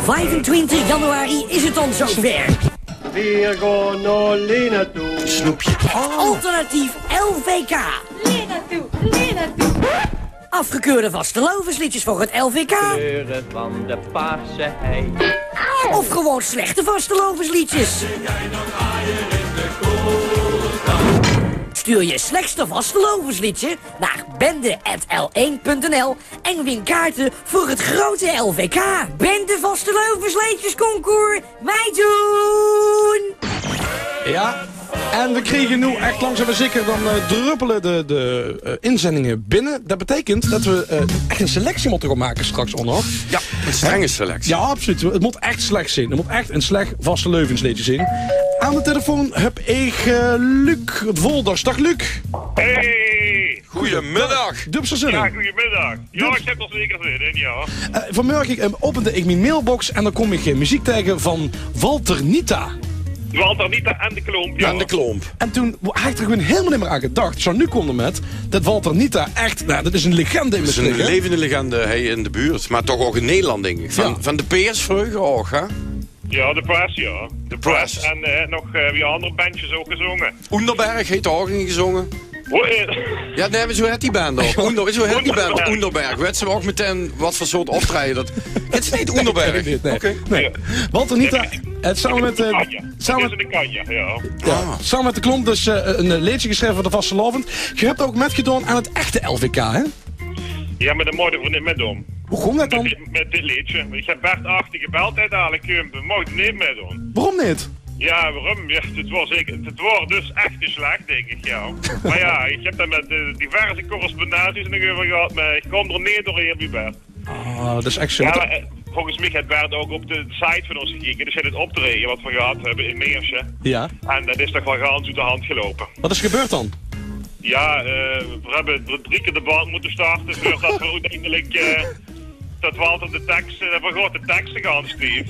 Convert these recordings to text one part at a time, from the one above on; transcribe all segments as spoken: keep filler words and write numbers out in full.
Vijfentwintig januari is het dan zover. Veer gaon nao Lena toe. Snoepje. Alternatief L V K. Lena toe, Lena toe. Afgekeurde vastelaovesliedjes voor het L V K. Kleure van de paarse hei. Of gewoon slechte vastelaovesliedjes. Stuur je slechtste vastelaovesliedje naar bende at l een punt n l en win kaarten voor het grote L V K. Bende Vastelaovesleedjesconcours. Meedoen! Ja, en we kriege noe echt langzaam maar zeker, dan eh, druppele de, de eh, inzendinge binne. Dat beteikent dat we eh, echt een selectie motte gaon make straks, Onno. Ja, een strenge selectie. Ja, absoluut. Het moet echt slecht zien. Het moet echt een slecht vastelaovesleedje zien. Aan de telefoon heb ik eh, Luc Volders. Dag Luc. Hey! Goedemiddag. Dubse zin. Ja, goedemiddag. Ja, ik heb er zeker zin in, ja. Eh, vanmorgen eh, opende ik mijn mailbox en dan kom ik eh, muziek tegen van Walter Nita. Walter Nita en de Klomp, ja. Aan de Klomp. En toen had ik er gewoon helemaal niet meer aan gedacht. Zo nu kwam er met dat Walter Nita echt, nou, dat is een legende in Dat is een Maastricht, hè? Levende legende, hij in de buurt. Maar toch ook in Nederland, denk ik. Van, Ja. Van de Peers vroeger ook, hè? Ja, de Press, ja. De Press. Press. En eh, nog eh, wie andere bandjes ook gezongen. Oenderberg heeft er ook in gezongen. Hoe, eh, Ja, nee, maar zo heet die band ook. Oender, zo heet die band ook. Oenderberg. Weet ze ook meteen wat voor soort optreden dat... Het is niet Oenderberg. Nee, nee. Oké. Nee. Walter Nita, het samen met, eh, Kanje. samen, Dat is een Kanje, ja. ja, samen met de Klomp dus eh, een eh, leedje geschreven voor de vastelaovend. Je hebt ook metgedaan aan het echte L V K, hè? Ja, maar dan mogen we niet met doen. Hoe komt dat Met dan? dit, met dit leedje. Ik heb Bert Achter gebeld, hij dadelijk, eh, we mogen niet met doen. Waarom niet? Ja, waarom? Ja, het was, zeker, het was dus echt een slecht, denk ik, ja. Maar ja, ik heb daar met eh, diverse correspondenties nog over gehad, maar ik kom er niet doorheen bij Bert. Ah, dat is echt zo. Ja, maar, eh, volgens mij heeft Bert ook op de site van ons gekeken. Dus hij het optreden wat we gehad hebben in Meersje. Ja. En dat is toch wel gans uit de hand gelopen. Wat is gebeurd dan? Ja, eh, we hebben drie keer de band moeten starten voordat we uiteindelijk eh, dat Walter de tekst, eh, dat we gewoon de teksten gaan, Steve.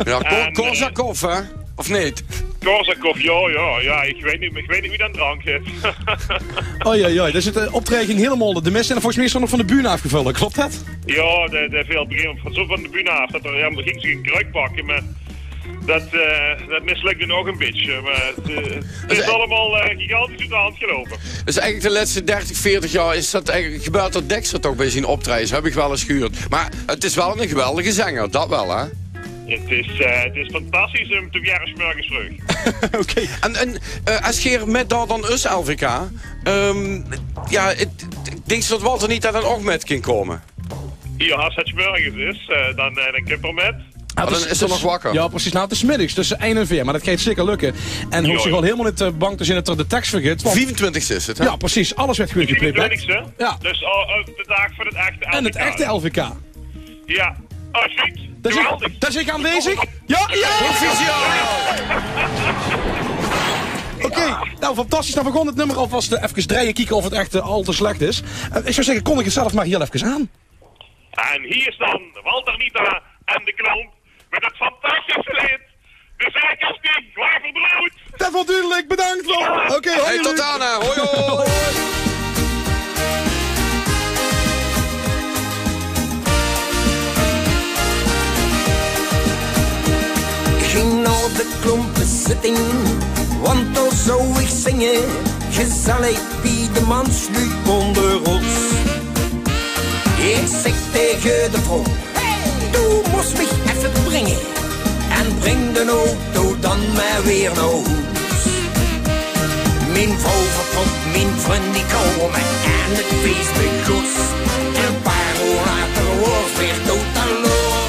Ja, En, eh, Korsakov, hè? Of niet? Korsakov, ja, ja, ja, ik weet niet, ik weet niet wie dat drank heet. Oei, oei, oei. Daar zit een optreden helemaal de mist in. En volgens mij is er nog van de bühne afgevallen. Klopt dat? Ja, de, de veel begin van zo van de bühne af. Dat er, ja, ging zich een kruik pakken, maar dat, eh, dat mislukte nog een beetje. Maar het, eh, het is allemaal eh, gigantisch uit de hand gelopen. Dus eigenlijk de laatste dertig, veertig jaar is dat eigenlijk gebeurd dat Dexter toch bij zijn optredens, heb ik wel eens gehuurd. Maar het is wel een geweldige zanger, dat wel, hè? Het is, eh, het is fantastisch om te weer eens morgens terug. Oké. En, en eh, als je met daar dan us L V K, ehm, ja, het, ik denk dat Walter niet daar dan ook met kan komen. Ja, als het morgens is, eh, dan, eh, dan kun je er met. Dan is er nog wakker. Ja, precies. Nou, het is middags tussen één en veer, maar dat gaat zeker lukken. En hoeft Ja, zich ja. Wel helemaal niet eh, bang te zijn dat er de tekst vergeet. Want Vijfentwintigste is het, hè? Ja, precies. Alles werd gewoon geplayback. Twintigste? Ja. Dus oh, oh, de dag van het echte L V K. En het echte L V K. Ja. Oh, sweet. Daar is, Geweldig. Daar is ik aanwezig. Ja, ja. Oké, nou fantastisch. Dan begon het nummer alvast eh, even draaien, kijken of het echt eh, al te slecht is. Eh, ik zou zeggen, kondig het zelf maar heel even aan. En hier staan Walter Nita en de Klomp met het fantastische leed De Zeikers die Gwaai Verdroet. Dat vond duidelijk, bedankt wel. Oké, hoi. Hey, tot daarna. Hoi, hoi. Ging nao de klompezitting, want dao zou ich zinge. Gezellig bie de mansluuj ónder ós. Ich zèk taenge de vrouw: "Doe mós mich effe bringe en bring d'n auto dan mer weer nao hoes." Mien vrouw vertrok, mien vrun die kome en 't fees begós. E paar oor later waor 't weer totaal los.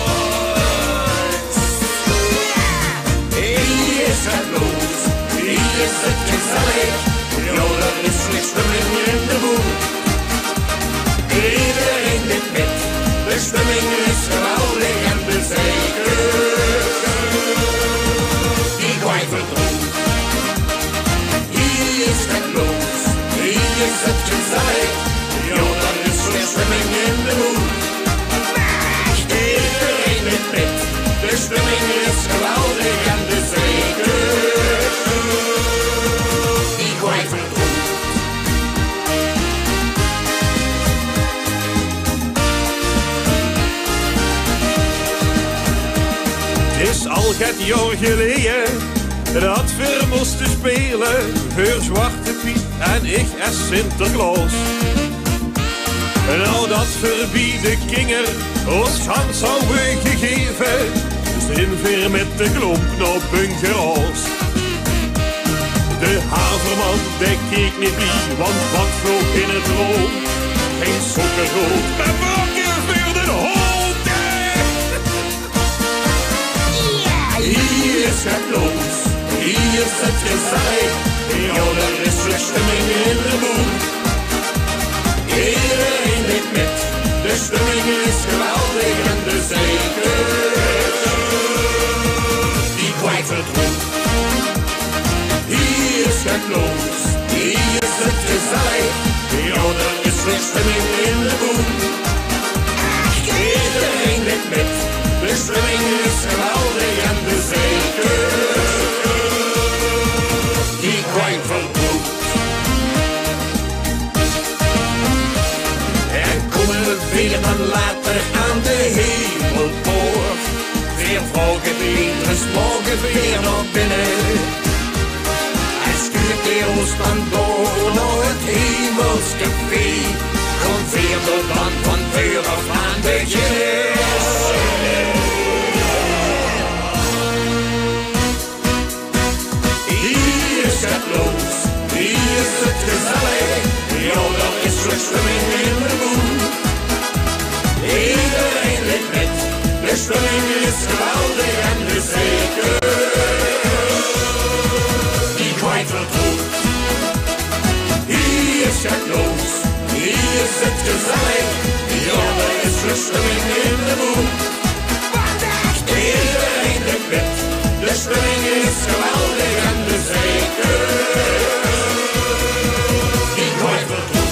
Hie is 't los, hie is 't gezellig. Jao, d'r is weer stemming in de boel. Ederein deet mit, de stemming is geweldig en de zeikers die gwaai verdroet. Hie is 't los, hie is 't gezellig. Jao, d'r is weer stemming in de boel. Ederein deet mit, de stemming is geweldig en de zeikers die gwaai verdroet. Is al get jaor geleje dat veer moste speule veur Zwarte Piet en ich es Sinterklaos. Naodat veer bie de kinger ós gans hawwe gegeve, zeen veer mit de klomp nao Bunker Aos. De haverman, dae keek neet bie, want wat vloog in 't rood? Gein sokkerrood, mer brokke veur de hoond. Hie is 't los, hie is 't gezellig. Jao, d'r is weer stemming in de boel. Ederein deit mit, de stemming is geweldig en de zeker die kwijt vertroet. Hie is 't los, hie is 't gezellig. Jao, d'r is weer stemming in de boel. Ederein deit mit, de stemming is geweldig en de zeker die kwijt vertroet. En kómme veer dan later aan de hemelpoort, veer vraoge Petrus, moge veer nao binne? En stuurt 'r ós dan door nao 't hemels café, kómme veer d'r dan van veur aaf aan beginne. Hie is 't los, hie is 't gezellig. Jao, d'r is weer stemming in de boel. Ederein deit mit, de stemming is geweldig en de zeker die kwijt vertroet. Hie is 't los, hie is 't gezellig. Jao, d'r is weer stemming in de boel. Ederein deit mit, de stemming is geweldig en de zeker die kwijt vertroet.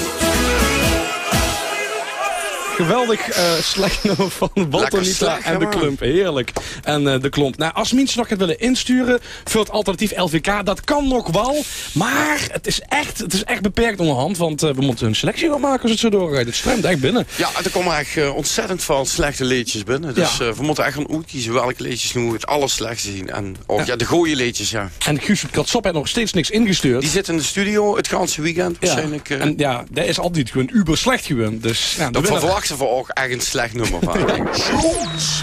Geweldig eh, slech nummer van Walter Nitla en de Klump. Heerlijk. En eh, de Klomp. Nou, as minse nog get wille insture veur 't alternatief L V K, dat kan nog wel. Maar 't is echt, 't is echt beperkt óngerhand, want eh, we motte 'n selectie gaon make as 't zo doorgeit. 't Strömt echt binne. Jao, d'r kómme ech eh, ontzettend väöl slechte leedjes binne. Dus eh, we motte ech gaon oetkeze welke leedjes noe 't allerslechtste zien. En ouch, jao, de gooj leedjes, jao. En Guus Katsop haet nog steeds niks ingestuurd. Die zit in de studio 't ganse weekend waarsjienlik. En jao, dae is altied gewoon uber slech gewoon. Dus jao, dat verwachte we ouch ech 'n slech nummer van. Soms